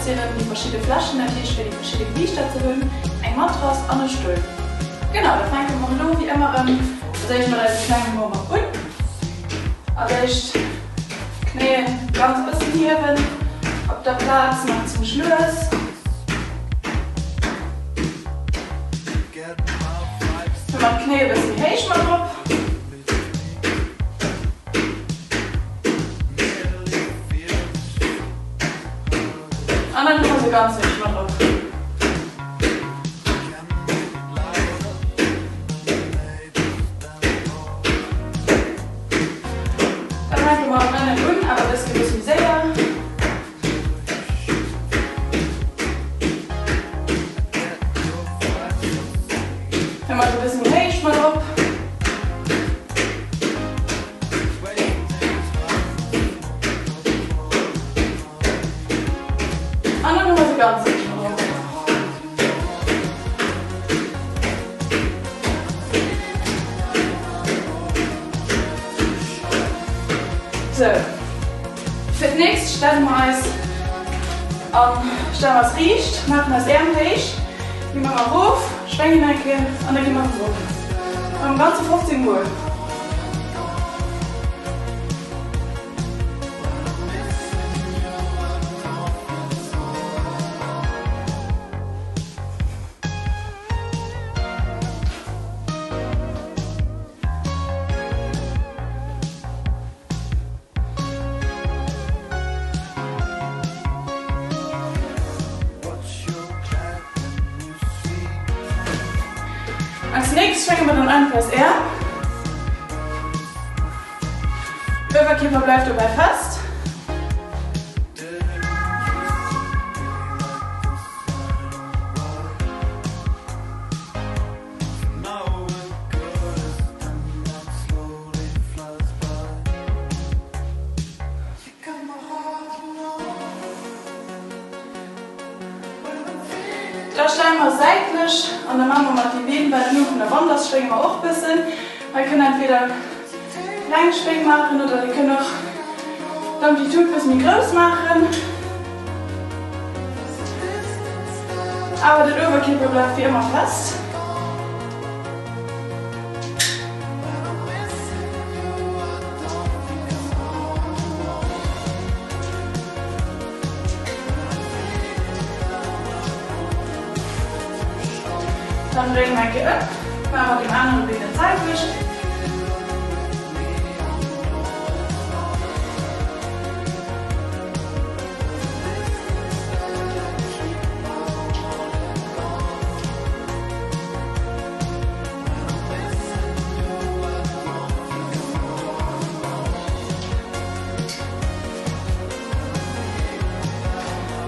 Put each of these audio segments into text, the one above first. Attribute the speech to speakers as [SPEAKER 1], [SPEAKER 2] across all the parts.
[SPEAKER 1] sinn erëm déi verschidde Flächen, dat heescht fir déi verschidde Gewiichter ze hunn, eng Matrass an e Stull. Genau, da fänke mer elo wéi ëmmer erëm als éischt mat eisem klenge Warm-up un. Als éischt d'Knéien ganz bëssen hiewen, op der Plaz nach zimmlech lues. Hu mer d'Knéi e bësse méi héich mat drop. An dann hu mer se ganz héich mat drop. Da fänke mer ënnen un, awer dës Kéier e bësse méi séier. Hu mer se e bësse méi héich mat drop. An dann hu mer se ganz héich mat drop. Sou, fir d'nächst stelle mer eis an, stelle mer eis riicht, maachen eis Äerm héich, gi mer erof, schwéngen eng Kéier an da gi mer erëm erop. Am Ganze 15 Mol. Als nächst schwénge mer dann einfach eis Äerm. Uewerkierper bleift dobäi fest. Da stelle mer säitlech an da maache mer mat deem Been, wat elo vun der Wand ass, schwénge mer och bëssen. Hei kënnt entweder kleng Schwéng maachen oder dir kënnt och d'Amplitude bësse méi grouss maachen. Awer den Uewerkierper bleift wéi ëmmer fest. Dann dréine mer eng Kéier ëm, maache mat deem anere Been dat selwecht.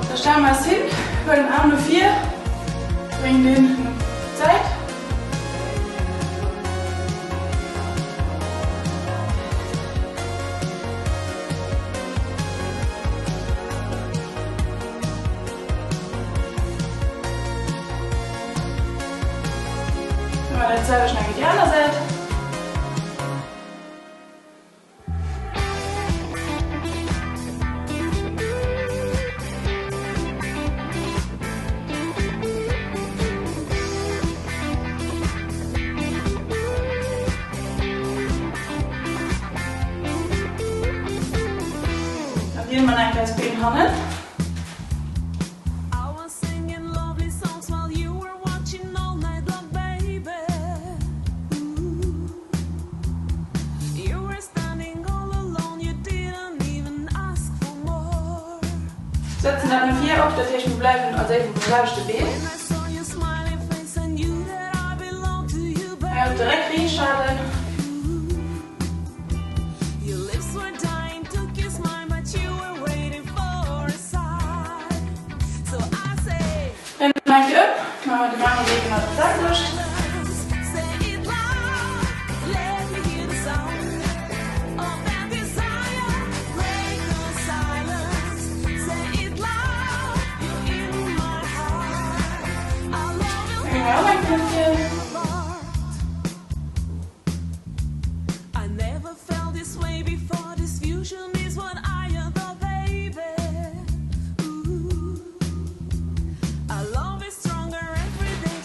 [SPEAKER 1] Da stelle mer eis hin, huelen den Aarm no vir, bréngen deen no d'Säit. Dann dat selwecht nach eng Kéier déi aner Säit. Dann dréine mer nach eng Kéier d'Been hannen. Sëtzen dat no vir op, dat heescht mir bleiwen als éischt um selwechte Been. Hei op de Réck riicht halen. Dréinen eng Kéier ëm, maache mer dem anere Bee genau dat selwecht. Da gi mer och eng Kéier vir.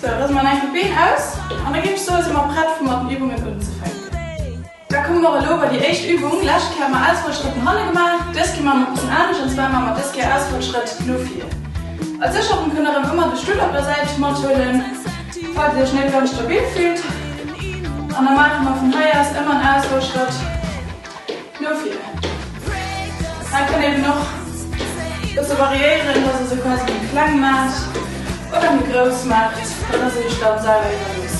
[SPEAKER 1] Sou, da si mer enke d'Been aus an da géif ech soen, si mer prett fir mat den Übungen unzefänken. Da komme mer elo bei déi éischt Übung. Lescht Kéier hu mer Ausrollschrëtt no hanne gemaach, dës Kéier maache mer e bëssen anescht an zwar maache mer dës Kéier Ausrollschrëtt no vir. Als Sécherung kënnt der erëm ëmmer de Stull op der Säit mathuelen, falls dir iech net ganz stabil fillt. An da maache mer vun hei aus ëmmer en Ausrollschrëtt. No vir. Hei kann eben och bësse variéieren, dass e se quasi méi kleng maacht oder méi grouss maacht, dat ass iech dann selwer iwwerlooss.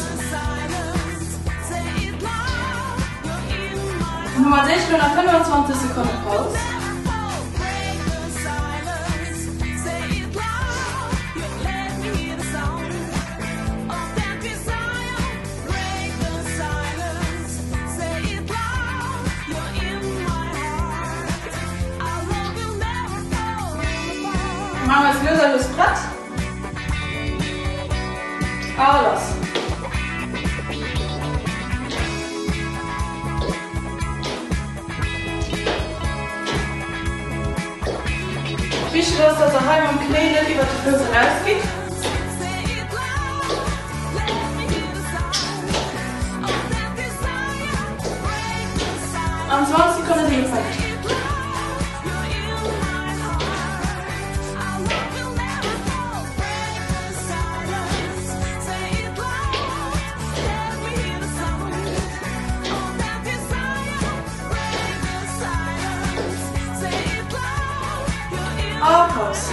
[SPEAKER 1] Dann hu mer als éischt elo nach 25 Sekonne Paus. Maache mer eis lues a lues prett. A lass. Wichteg ass, dass der hei mam Knéi net iwwert de Fouss erausgitt. An 20 Sekonne si gefëllt. A Paus.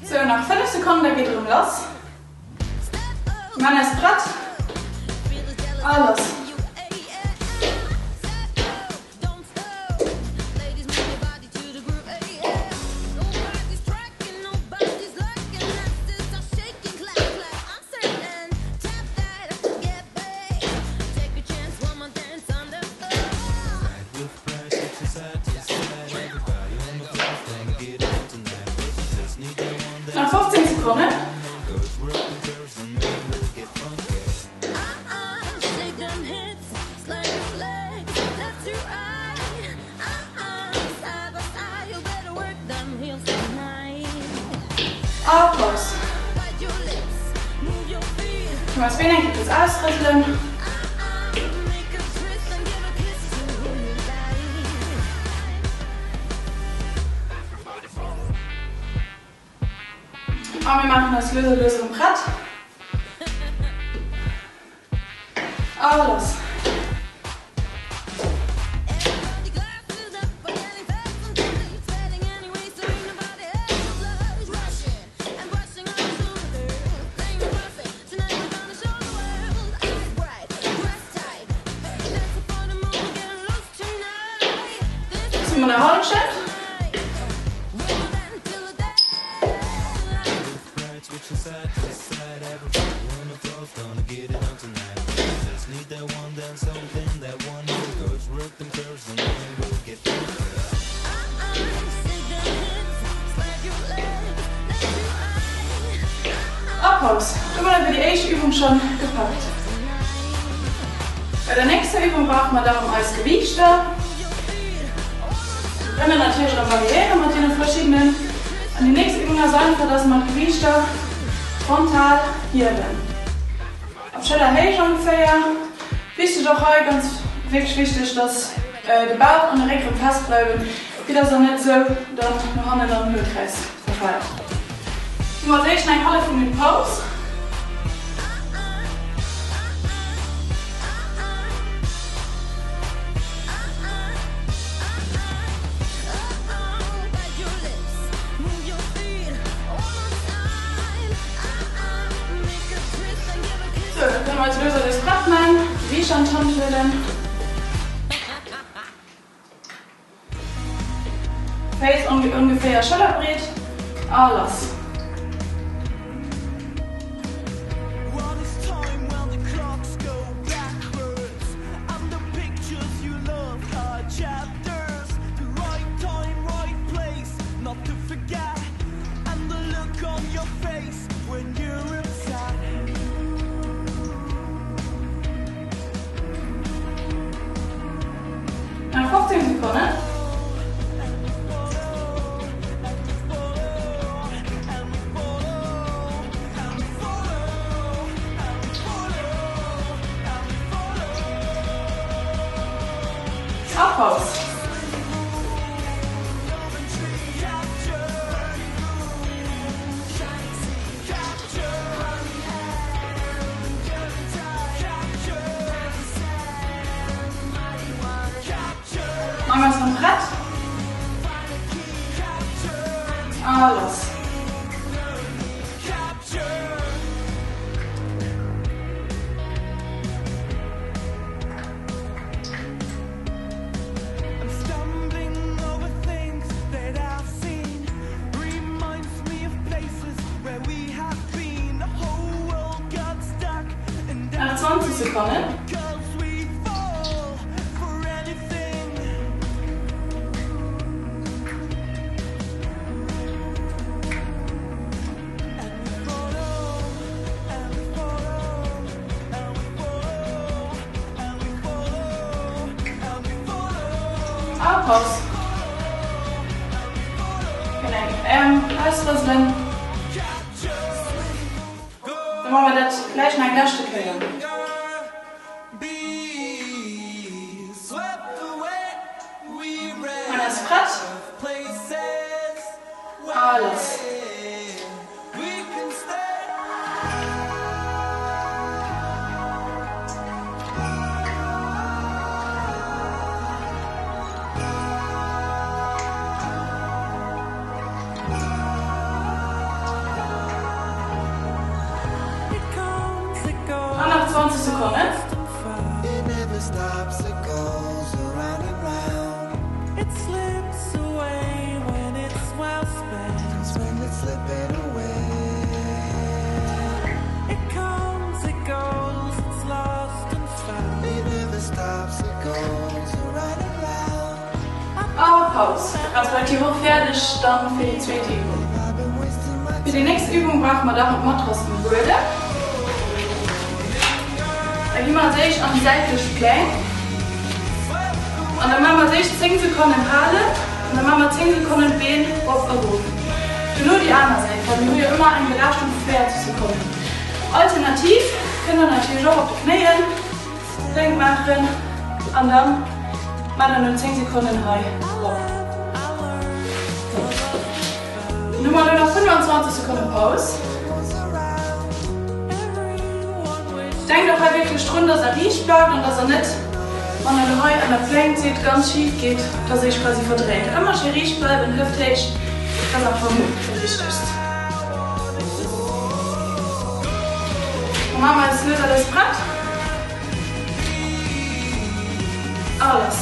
[SPEAKER 1] Sou, nach 5 Sekonnen, da geet erëm lass. Mir man eis prett. A lass. Nach 15 Sekonnen. A Paus. Kënne mer eis Been eng Kéier kuerz ausrëselen. A mir maachen eis lues a lues erëm prett. A lass. Si mer der Hallschent. A Paus. Domadder wier déi éischt Übung schonn gepackt. Bei der nächster Übung brauche mer da rëm eis Gewiichter. Do kënne mer natierlech erëm variéiere mat deene verschiddenen. An déi nächst Übung ass einfach, dass mer d'Gewiichter frontal hiewen. Op Schëllerhéicht ongeféier. Wichteg och hei, ganz wierklech wichteg, dass de Bauch an de Réck rëm fest bleiwen, fir dass der net esou dann no hannen an den Hohlkreis verfällt. Hu mer als éischt eng hallef Minutt Paus. Sou, da kënne mer eis lues a lues prett man, d'Gewiicht an d'Hand huelen. Féiss ongeféier schëllerbreet a lass. Paus. Maache mer eis erëm prett. A lass. Nach 20 Sekonnen. A Paus. Kënnen Äerm ausrëselen. Da maache mer dat gläich nach eng leschte Kéier. An eis prett. A lass. An nach 20 Sekonnen. A Paus. Respektiv och fäerdeg dann fir déi zweet Übung. Fir déi nächst Übung brauche mer da d'Matrass um Buedem. Da gi mer als éischt an déi säitlech Plank. An da maache mer als éischt 10 Sekonnen halen an da maache mer 10 Sekonnen d'Been rop erof. Duerno déi aner Säit, well mir hu jo ëmmer eng Belaaschtung vu 40 Sekonnen. Alternativ kënnt der natierlech och op de Knéien Plank maachen an da maacht der no 10 Sekonnen hei rop. Dann hu mer elo nach 25 Sekonne Paus. Denkt och hei wierklech drun, dass der riicht bleift an dass der net, wann der elo hei an der Plank sidd, ganz schif gitt, dass der iech quasi verdréint. Ëmmer schéi riicht bleiwen, Hëft héich, dat ass am Fong dat Wichtegst. Da maache mer eis lues a lues prett. A lass.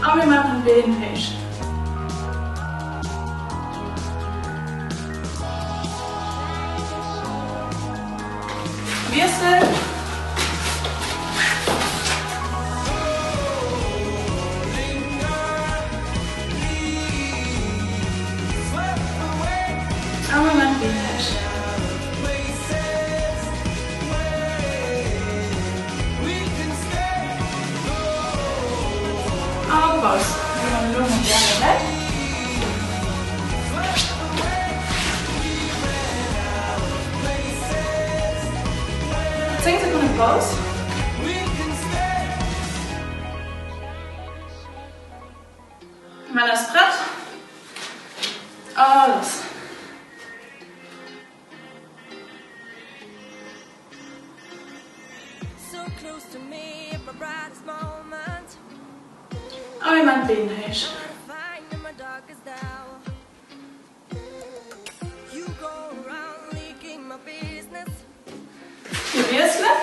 [SPEAKER 1] A mir maachen d'Been héich. Wiessel. A mir maachen d'Been héich. A Paus. Mir man elo mol déi aner Säit. 10 Sekonne Paus. Man ass prett. A lass. A mir man d'Been héich. Mir wiesselen.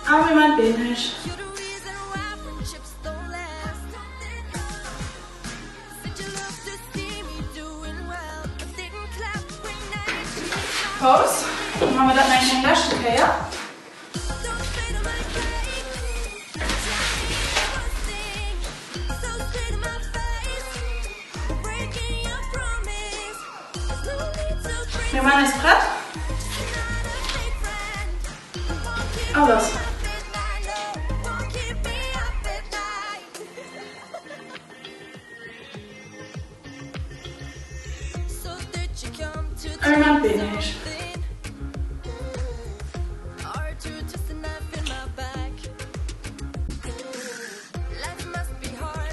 [SPEAKER 1] A mir man d'Been héich. Paus. Dann maache mer dat nach eng leschte Kéier. Mir maan eis prett. A lass. A mir maan d'Been héich.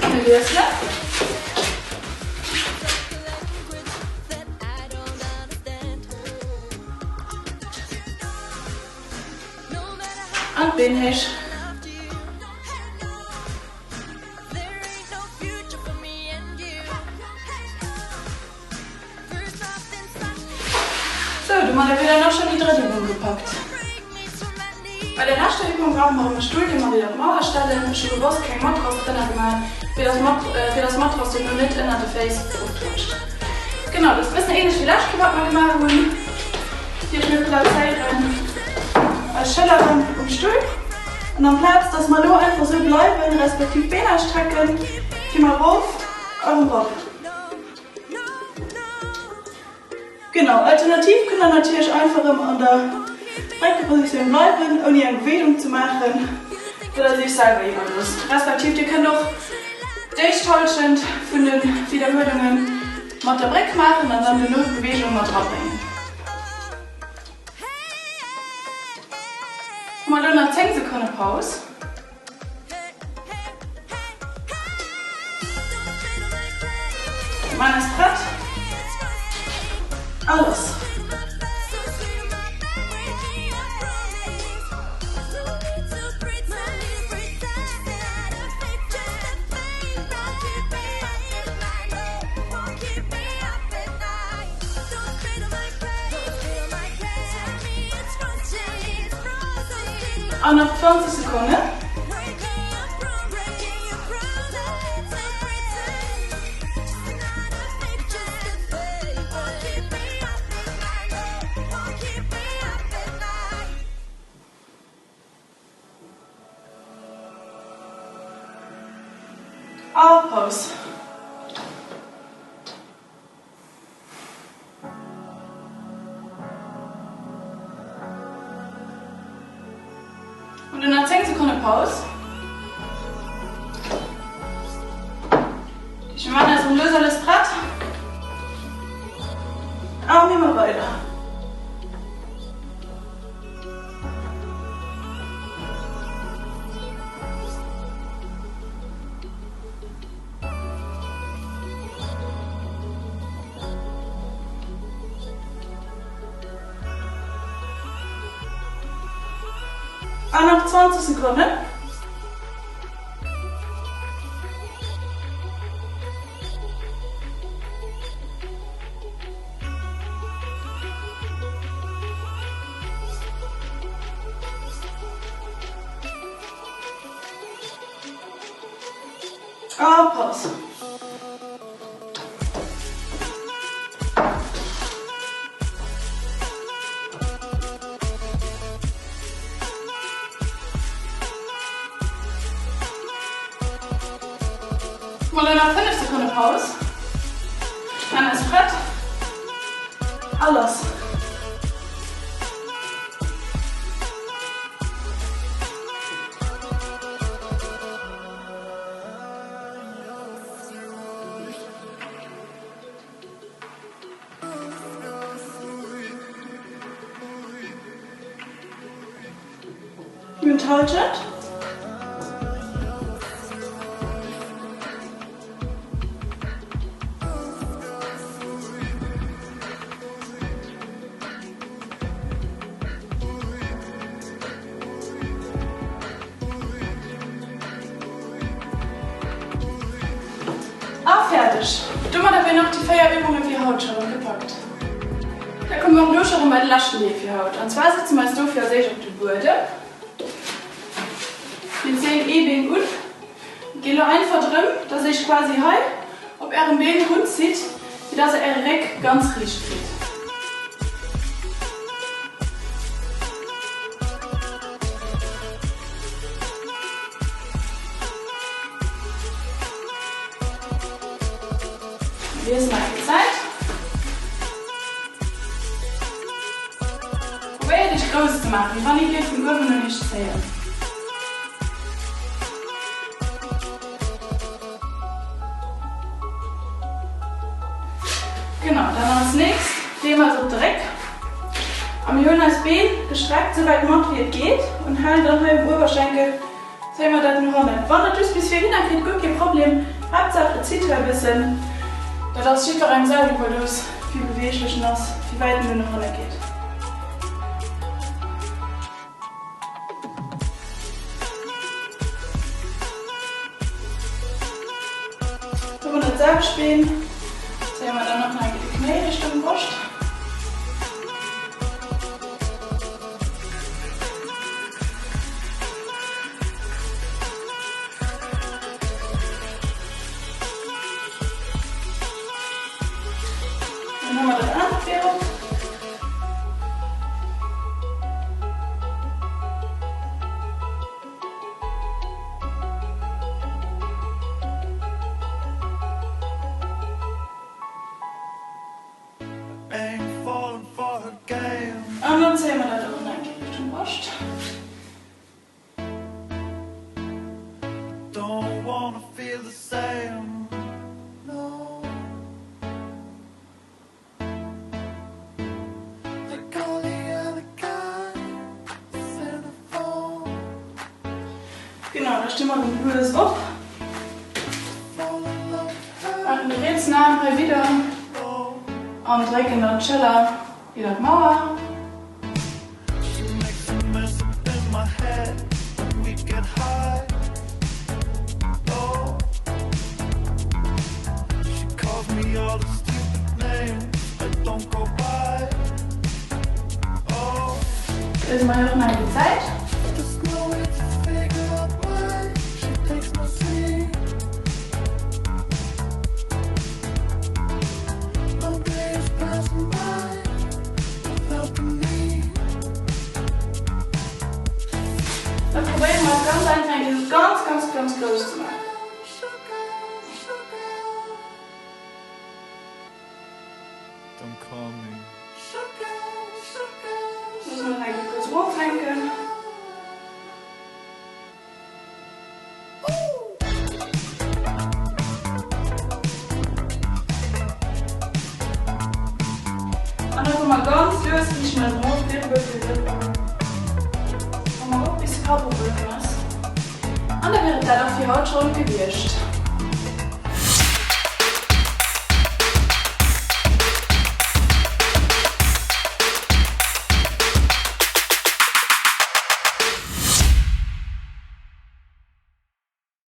[SPEAKER 1] Mir wiesselen. An d'Been héich. Sou, domadder wier dann och schonn déi drëtt Übung gepackt. Bei der leschter Übung brauche mer erëm e Stull, dee mer wéi op d'Mauer stellen. Ech hu bewosst keng Matrass drënner gemaach, fir dass fir dass d'Matrass duerno net ënner de Féiss ofrutscht. Genau, dat ass e bëssen ähnlech wéi lescht Kéier, wat mer gemaach hunn. Iech mir plazéieren eis Schëlleren um Stull an amplaz dass mer elo einfach sou bleiwen, respektiv d'Been ausstrecken, gi mer erof a rëm erop. Genau, alternativ kënnt der natierlech einfach erëm an der Bréckepositioun bleiwen, ouni eng Beweegung ze maachen. Dat ass iech selwer iwwerlooss. Respektiv dir kënnt och d'éischt Hallschent vun de Widderhuelunge mat der Bréck maachen an dann duerno d'Beweegung mat rabréngen. Hu mer elo nach 10 Sekonne Paus. Mir man eis prett a lass. An nach 20 Sekonnen. A Paus. An dann nach 10 Sekonne Paus. Mir maachen eis erëm lues a lues prett. A mir maache weider. An nach 20 Sekonnen. A Paus. Mol elo nach 5 Sekonne Paus. An eis prett. A lass. Mir hunn d'Hallschent. A fäerdeg! Domadder wieren och déi 4 Übunge fir haut scho rëm gepackt. Da komme mer och elo scho rëm bei de leschten Deel fir haut. An zwar sëtze mer eis dofir als éischt op de Buedem. Mir zéien ee Been un. Et geet elo einfach drëm, dass Iech quasi hei op Ärem Been erunzitt, fir dass Der Äre Réck ganz riicht kritt. Mir loossen eis déi Zäit. Probéiert Iech grouss ze maachen, wéi wann ee géif vun uewen un Iech zéien. Genau, dann als nächst. Leeë mer eis op de Réck a mir huelen eis Been gestreckt sou wäit mat wéi et geet an halen dann hei um Uewerschenkel, zéie mer dat no hannen. Wann der just bis virhinner kritt, guer kee Problem, Haaptsaach et zitt hei e bëssen. Dat ass jiddwerengem selwer iwwerlooss, wéi beweeglech en ass, wéi wäit en do no hanne geet. Hu mer dat selwecht Been, zéie mer dann och nach eng Kéier de Knéi Richtung Broscht. Dann hu mer dat anert Been op. An dann zéie mer dat och nach eng Kéier Richtung Broscht. Genau, da sti mer rëm lues op. Maachen de rietsen Aarm hei widder an drécken dann d'Schëller widder d'Mauer. Loosse mer hei och nach eng gutt Zäit. Da probéiere mer et ganz einfach eng Kéier ganz, ganz, ganz grouss ze maachen. Loosse mer et eng Kéier kuerz erofhänken. An da komme mer ganz lues riicht mer erop, Wirbelwirbel komme mer erop bis de Kapp op Uewen ass. An da wier et dat och fir haut schonn gewiescht.